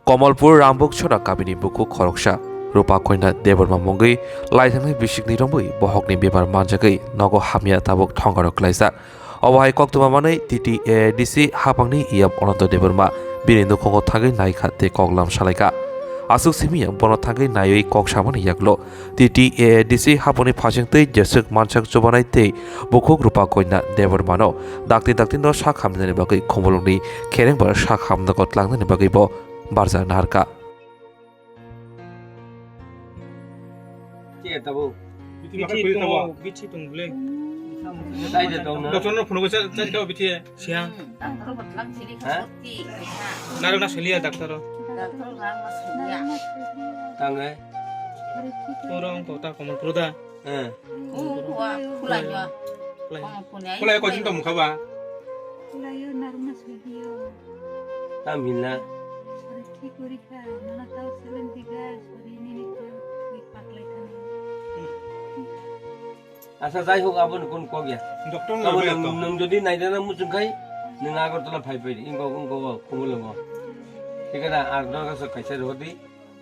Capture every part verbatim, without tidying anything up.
Komolpur Rambuk Chora kamini bukhuk khoroksa Rupa Koina Debbarma mungwi laithangnai bisikni romwi bohokni bemar manjagwi nogo hamya tabuk thongaro klaijak. Obo hai koktwma manwi T T A D C hapangni E M Ananto Debbarma bini nukhungo thangwi naikha tei koklam salaikha. Aswk simiya bono thangwi naiwi kok samani yaklo T T A D C haponi phasingtwi jeswk mansak chubanai tei bukhuk Rupa Koina Debbarmano dakti dakti no sak hamnani bagwi Khumulwngni kherengbar sak hamnago tlangnani bagwi bo barjak naharkha. Bithi tongo, bithi tong bwle. Doctor no phunuk sa, sa, bithi. Siya. Doctor bo tlang sili ka soti. Narwk na siliya doctor o. Doctor rang ma siliya. Tang e. Oro wng kok ta Komolpur da. Eh. O, wa, khulai yo. Khulai. Komolpur ni ai. Khulai ko jin to mukha ba. Khulai yo, narwk na siliya. Tam hinna. Sori ki kori kha, nana tao selen diga, sori nini tao, wi paklai kha. Asa, jai hok, aboni kun kok ya. Doctor no Abo bai nwng, to. Nwng jodi naidana muchung khai, nwng Agartala phai phai, ingko, ingko, Khumulwngo. Thik na, ar dorga sok kaisa rodi,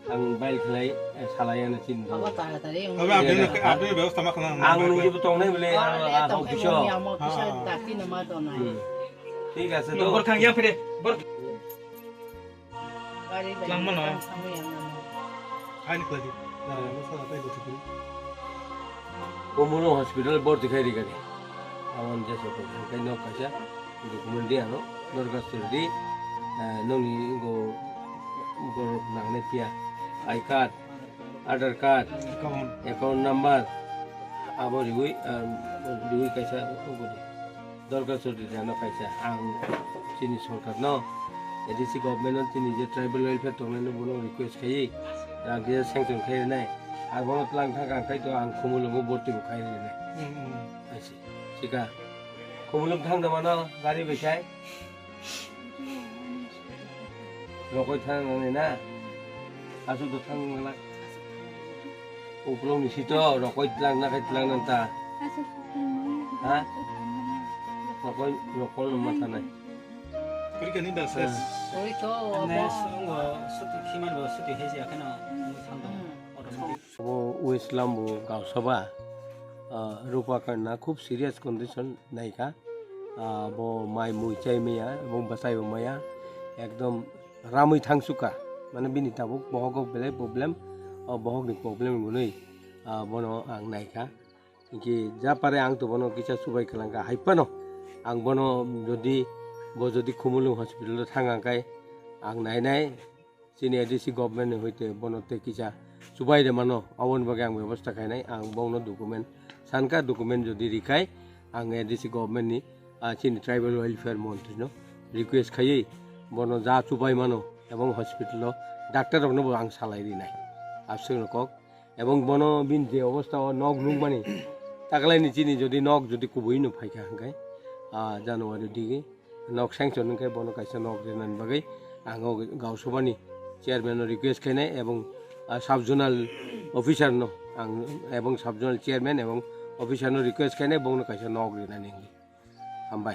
ang bail khlai, eh, salai ano chin. Abo taratari. Abo aboni, aboni bebosta ma khana. Ang nwng jibo tongnai bole, ah, ah, ah, office o. Amo kisa dakti nama tongnai. Hmm. Thik ase to. Bor khang ya phire, bor. Langmano. Komulwng hospital borti khai rikani. Amon je soto khai nok kaisa document di ano, dorkhas di, eh, nokni go, go nangnai phiya, I card, Aadhaar card, account, account number, abo riwi, ah, riwi kaisa uboni. Dorkhas di rano kaisa, ang chini sorkar no, A D C government no chini je tribal welfare tongnai no bono request khai, rang kisa sanction khai rinai. Ar bono tlang thang kang khai to ang Khumulwngo borti bo khai rinai. Hmm, hmm. Aisi, sika. Khumulwng thang da mano, gari bai khai. Rokoi thang nang na. Aswk to thang nang la. Uklok ni sito rokoi tlang na khai tlang nang ta. Ha? Rokoi, rokoi no ma thanai. Pori kani da ses. Oi to, abo. Nes, ngo, suti khiman bo, suti heji akheno, ngo thang da. Automatic. Bo West Lambu Gausaba, ah, Rupa Koina khub serious condition naikha. Ah, bo mai mui chai maya, bo bwsai bo maya, ekdom ramwi thangsukha. Mane bini tabuk bohogo belai problem, o bohokni problem hwnwi, ah, bono ang naikha. Hinkhe ja pare ang to bono kisa chubai kwlangkha. Hai phano ang bono jodi, bo jodi Khumulwng hospital o thang ang khai ang nainai. Chini A D C government ni hoite bono tei kisa chubai rwmano, aboni bagwi ang bebosta khainai, ang bono document sankha, document jodi rikhai, ang A D C government ni, ah, chini tribal welfare montri no request khaiwi bono ja chubai mano, ebong hospital o doctor rok no bo ang salai rinai, abswk no kok, ebong bono bini je obostha o nok nukmani, taklaini chini jodi nok jodi kubui no phaikha hwnkhe, ah, January digi, nok sanction wngkhe bono kaisa nok rinani bagwi ang o Gausabani chairman no request khainai ebong, ah, sub zonal officer no ang ebong sub zonal chairman ebong officer no request khainai bongno kaisa nok rinani wngwi. Hambai.